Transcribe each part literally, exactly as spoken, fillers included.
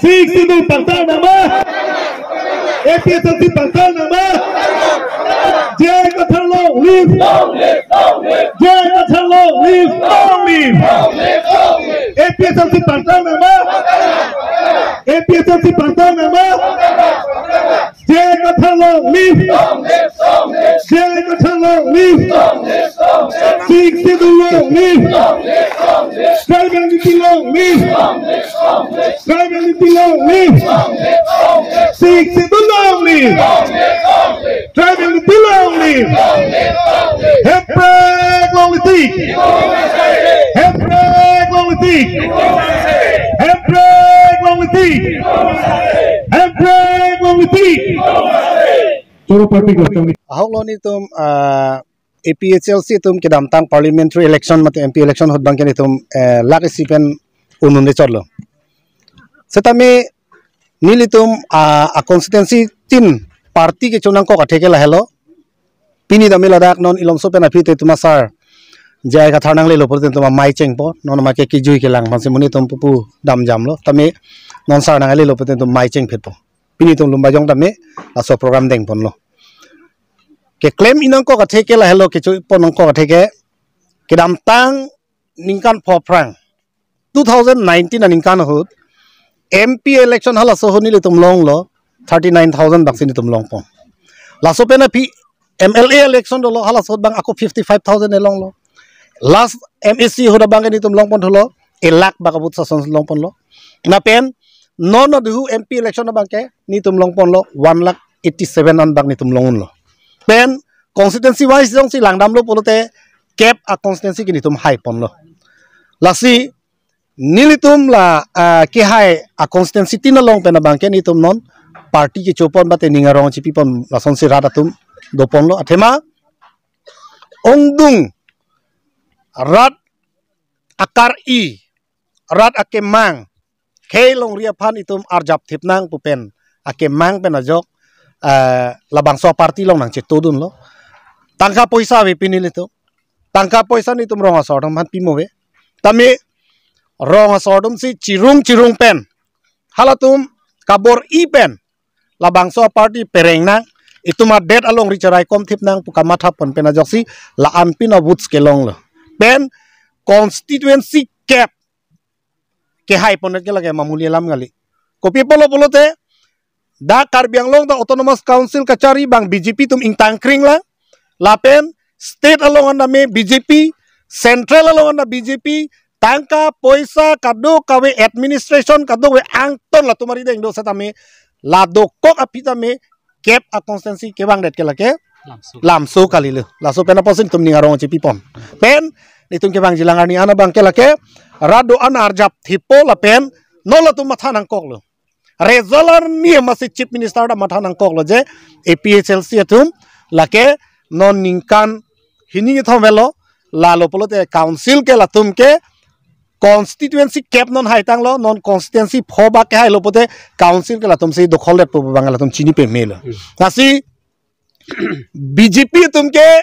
Sixth Schedule pangthang nangma? A P H L C pangthang nangma? J I Kathar long live! J I Kathar long live! Long live! A P H L C pangthang nangma? A P H L C pangthang nangma? J I Kathar long live! J I Kathar long live! Sixth Schedule long live! Tribal unity long live! Tribal unity long live! Sixth Schedule long live! Tribal unity long live! Hemprek long live! Hemprek long live! Hemprek long live! Hemprek long live! Choro party ko chang. Ahok lo nelitum, ah, A P H L C atum kedamtang parliamentary election mate M P election ahut abangke nelitum, eh, lak isi pen un-un-e chotlo. Setame nelitum, ah, a constituency tin party kecho nangkok athe ke lahelo. Pini tame ladak non Ilomso pen aphi te tuma sar J I Kathar nanglelo pute tuma mai chengpo, non ma ke kijui kelang aphansi monit atum pupu damjamlo. Tame non sar nanglelo pute tuma mai chengphetpo. Pini nelitum Lumbajong tame laso program dengponlo. Keklem-i nangkok athe ke lahelo, kecho-i pon nangkok athe ke, kedamtang ningkan phophrang, two thousand nineteen aningkan ahut M P election halaso ahut nelitum longlo, thirty nine thousand bangsi nelitum longpon. Laso pen aphi M L A election dolo, halaso ahut abang ako fifty five thousand e longlo. Last M A C ahut abangke nelitum longpon thulo, elak bak abut sason longponlo. Lapen non aduhu M P election abangke nelitum longponlo, one lakh eighty seven an bak nelitum long-unlo. Pen constituency wise jongsi langdamlo pulote kep a constituency ke nelitum haiponlo. Lasi nelitum la, ah, kehai a constituency tin along pen abangke nelitum non party kecho pon mate ning arong chipipon lasonsi rat atum doponlo. Athema ongdung rat akar-i, rat akemang, khei longri aphan itum arjap thip nang pu pen akemang pen ajok, eh, labangso party along nangchetodunlo. Tangka poisa ave pini nelitum. Tangka poisa nelitum rong asor atum aphan pimo ave. Tame rong asor atumsi chirung chirung pen halatum kabor-i pen labangso party pereng nang, itum adet alongri cherai kom thip nang pu kamatha pon pen ajoksi la-an pin a votes kelonglo. Pen constituency kep kehaipondet ke lake mamuli alam kali. Kopi pulo pulote, dak Karbi Anglong ta Autonomous Council kachari abang B J P atum ingtangkring lang, lapen state along an tame B J P, central along an ta B J P, tangka poisa kadokave, administration kadokave angton latum arideng do setame, la dokok aphi tame kep a constituency kevangdet ke lake Lamso. Lamso kalilo. Laso pen apotsi nelitum ning arong chipipon. Pen nelitum kevangji lang arni an abangke lake rat do-an arjap thippo lapen non latum matha nangkoklo. Result arni amatsi Chief Minister ta matha nangkoklo je A P H L C atum lake non ningkan hini kethom avelo, lalo pulote council ke latum ke constituency kep non haitanglo, non constituency pho bak kehailo pute council ke latumsi dokholdet pu abang latum chini pemelo. Hmm. Lasi B J P atum ke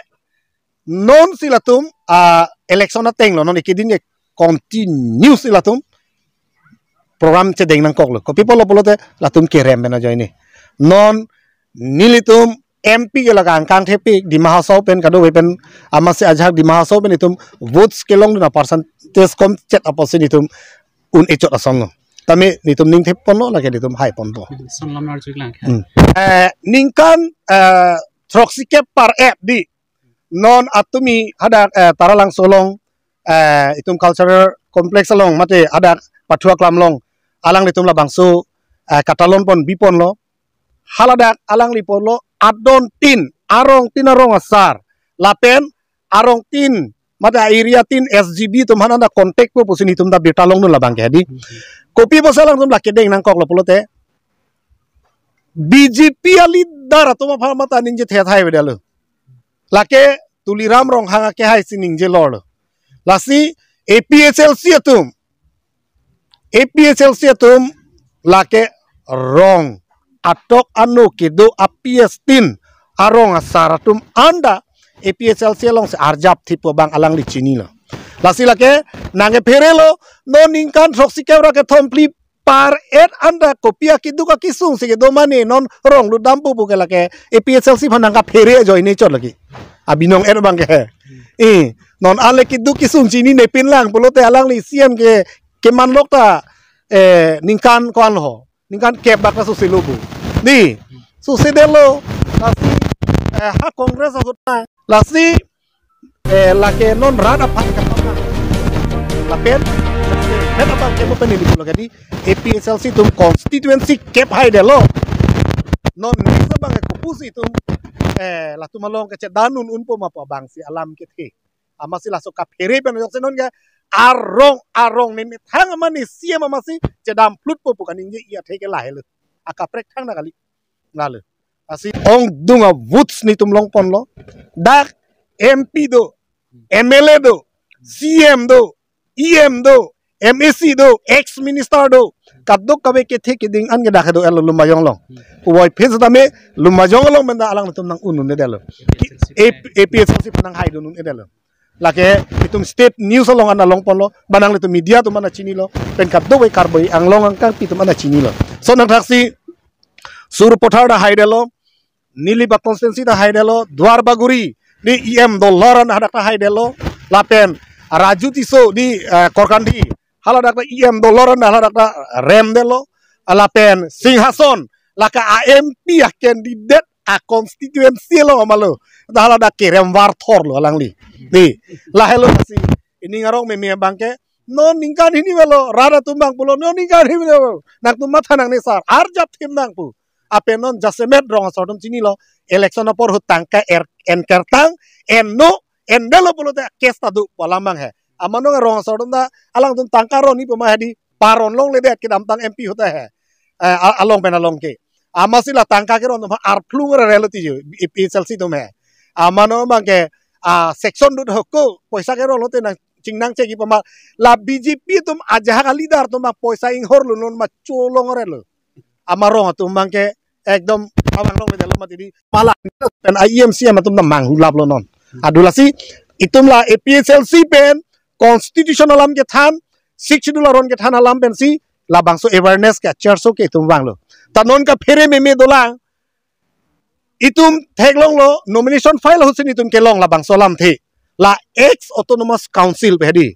nonsi latum, ah, election atenglo, non ekedin ke continuously latum program chedeng nangkoklo. Kopi pulo pulote latum kerem pen ajoine. Non nelitum M P ke lake angkang thepik, Dima Hasao pen kadokave pen amatsi ajahak Dima Hasao pen itum votes kelongdun a percentage komchet apotsi nelitum un-e chot asonlo. Tame nelitum ning thepponlo lake nelitum haiponpo. Son lam arjuklang. Hmm. Eh, ningkan, eh, throksi kep par-et di non atumi hadak, eh, Taralangso along, eh, itum cultural complex along mate hadak Pathu Aklam along alanglitum labangso, eh, katalon pon biponlo. Haladak alangli pulo adon tin, arong tin arong asar, lapen arong tin mate area tin S G B atum aphan anta contact po pusi nelitum ta birta longdun labangke di. Kopi pusi alangtum lake deng nangkoklo pulote, B J P a leader atum aphan mate ningje thethai avedetlo. Lake Tuliram Ronghang akehaisi ningje lorlo. Lasi A P H L C atum, A P H L C atum lake rong atok ano kedo a P S tin arong asar atum anta A P H L C alongsi arjap thippo abang alangli chinilo. Lasi lake nangkepherelo, non ningkan throksi kep ra kethom phli par-et anta kopi akeduk akesung si kedo mane non rong lut dampo pu ke lake A P H L C aphan nangkaphere ajoine chot lake. Abinong et abang ke. Eh, non ale keduk kesung chinine pinlang pulote alangli C M ke kemanlok ta, eh, ningkan ko-an ho. Ningkan kep bak ta suse lo pu. Di, suse detlo, lasi, eh, ha Congress ahut na. Lasi, eh, lake non rat aphan kapamang. Lapen, met abang ke mo pen ini pulo kadi, A P H L C atum constituency kep hai detlo. Non next abang ke kopusi atum, eh, latum along kachedandun unpo ma pu abang si alam kethe. Amatsi laso kaphere pen ajok si non ke arong arong ne methang amat ne C M amatsi chedam phlutpo pu kaningje iya theke lahelo. Akaprek thang na kali. Lalo. Lasi ongdung a-votes netum longponlo. Dak M P do, M L A do, C M do, E M do, M A C do, ex minister do, kadokave kethe keding an ke dak do elo Lumbajong along. Puvoiphit setame Lumbajong along pen ta alangtum nang un-un-e detlo. Ki-, A P H L C pen nang haidun un-e detlo. Lake itum state news along ana longponlo, ba nanglitum media atum ana chinilo, pen kadokave Karbi Anglong angkangpi atum ana chinilo. So nangthaksi Sarupathar ta hai detlo, Nilip a-constituency ta hai detlo, Duar Bagori, di E M Dollar an hadak ta hai detlo, lapen Raju Tisso di, eh, Korkanthi, haladak ta E M Dollar an haladak ta rem detlo, lapen Singhason, lake a-M P a-candidate a-constituency along amalo, ta haladak kerem varthorlo alangli. Di, lahelo si, ining arong meme abang ke, non ningkan hini velo, rat atum abang pulo, non ningkan hini velo, nangtum matha nangne sar, arjap thim nang pu. Apen non jasemet rong asor atum chinilo, election apor ahut tangka er, en kertang, en no, en detlo pulote case ta do pu alam abang he. Amat non rong asor atum ta, alangtum tangka ron ni puma hedi, paron longle det kedamtang M P ahut ta he. Eh, a-, along pen along ke. Amatsi la tangka keron atum arphlung rere lo tiju, A P H L C atum he. Amat non abang ke, ah, section dut hoko, poisa keron lote nang chingnang chegi puma, la B J P atum ajahak a-leader atum abang poisa inghor lo non ma cholong relo. Amat rong atum abang ke ekdom abang long beda lo mati di. Mala pen E M C M atum ta manghulaplo non. Adu lasi itum la A P H L C pen constitution alam kethan, Sixth Schedule aron kethan alam pensi labangso awareness ke church ke itum vanglo. Ta non kaphere meme dolang, itum theklonglo, nomination file ahut si netum kelong labangso alamthe. La ex autonomous council pu hedi.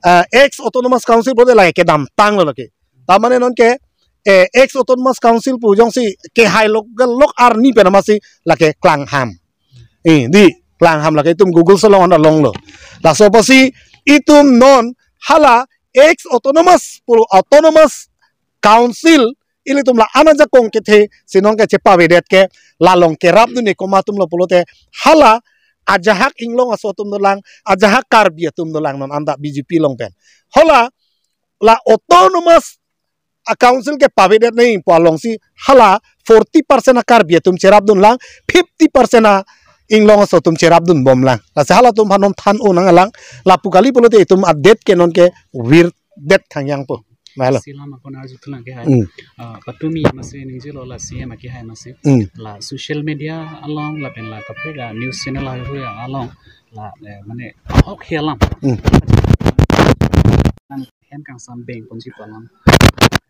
Ah, ex autonomous council pu de la kedamtanglo lake. Ta mane non ke, eh, ex autonomous council pu jongsi kehai lok, lok arni pen amatsi lake klangham. Eh, di, klangham lake itum Google along ana longlo. Laso apotsi itum non hala ex autonomous pu autonomous council ilitum la ana ajakong kethe si non ke chepavedet ke la along kerapdun-e komat atumlo pulote hala ajahak inglong aso atum dolang, ajahak Karbi atum dolang non anta B J P along pen. Hala la autonomous a-council kepavedet nangji pu alongsi hala forty percent a-Karbi atum cherapdunlang, fifty percent a-inglong aso atum cherapdunbomlang. Lasi halatum aphan non than-o nanglang, lapu kali pulote itum adet ke non ke virdet thangyang po. Mahalo. Silam akon arju thulang ke hai. Hmm. Ah, patumi amatsi ningjelo la C M ake hai amatsi. Hmm. La social media along lapen la kaprek a-news channel along la, eh, mane ahok he alam. Hmm. Hem kangsam beng ponji pu alam.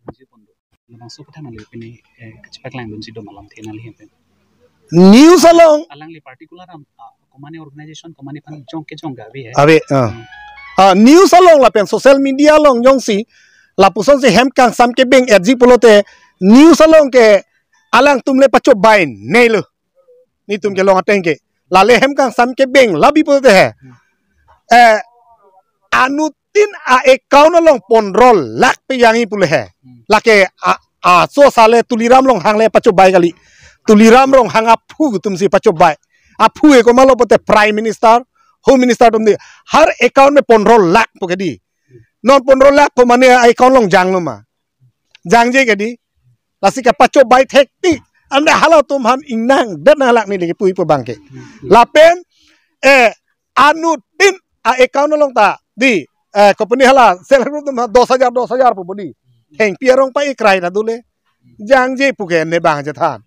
Ponji pon do. Labangso aphuthak nangli pini, eh, kachepaklangdunji do ma alamthe nangli hem pen. News along. Alangli particular am, ah, komane organization, komane aphan jong ke jong ga ave he. Ave, ah. Hmm. Ah, news along lapen social media along jongsi, lapusonsi hem kangsam kebeng-etji pulote, news along ke alangtum le pachobei-nelo. Netum kelong ateng ke. Lale hem kangsam kebeng labi pulote he. Eh, anuttin a-account along pondro lakh pejangji pule he. Lake a, aso sale Tuliram Ronghang le pachobei kali. Tuliram Ronghang aphu atumsi pachobei. Aphu ke komatlo pulote Prime Minister, Home Minister atum di. Har account me pondro lakh pu ke di. Non pondro lakh ko mane account along janglo ma. Jangje ke di. Lasi kepachobei thektik. Anta halatum aphan ingnang det nanglang neli kipu-i pu abang ke. Lapen, eh, anuttin a-account along ta di, eh, company hala self group atum dos hajar, dos hajar pu bodi. Thengpi arong pa-ikrai ta dole. Jangje pu ke ne abang chethan.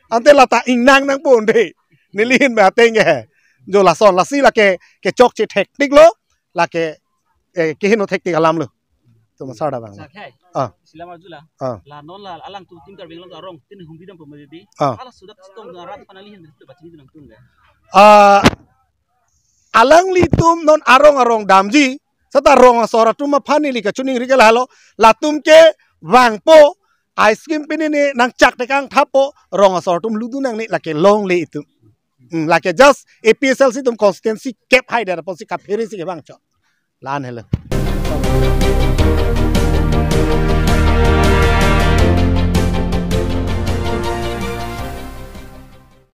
Ante la ta ingnang nangpo de. Neli ahin me ateng ke he. Jo lason lasi lake kechokche thektiklo, lake, eh, kehingno thektik alamlo. Tum asar da bang. Sa khai. Ah. Silam arjula. Ah. La non la alangtum Team Karbi Anglong arong tin humbi dam pemedi. Ah. Ala sudak sitong dun arat panali hin tu bacini dun tung ga. Ah, alanglitum non arong arong damji. Seta rong asor atum aphan neli kachiningri ke lahelo. Latum ke vangpo. Ice cream pini ni nangchak tekang thapo. Rong asor atum ludu nang ni lake longle itum. Hmm, lake just A P H L C atum constituency kep hai dera ponsi kaphere si kevang cho. La-an helo.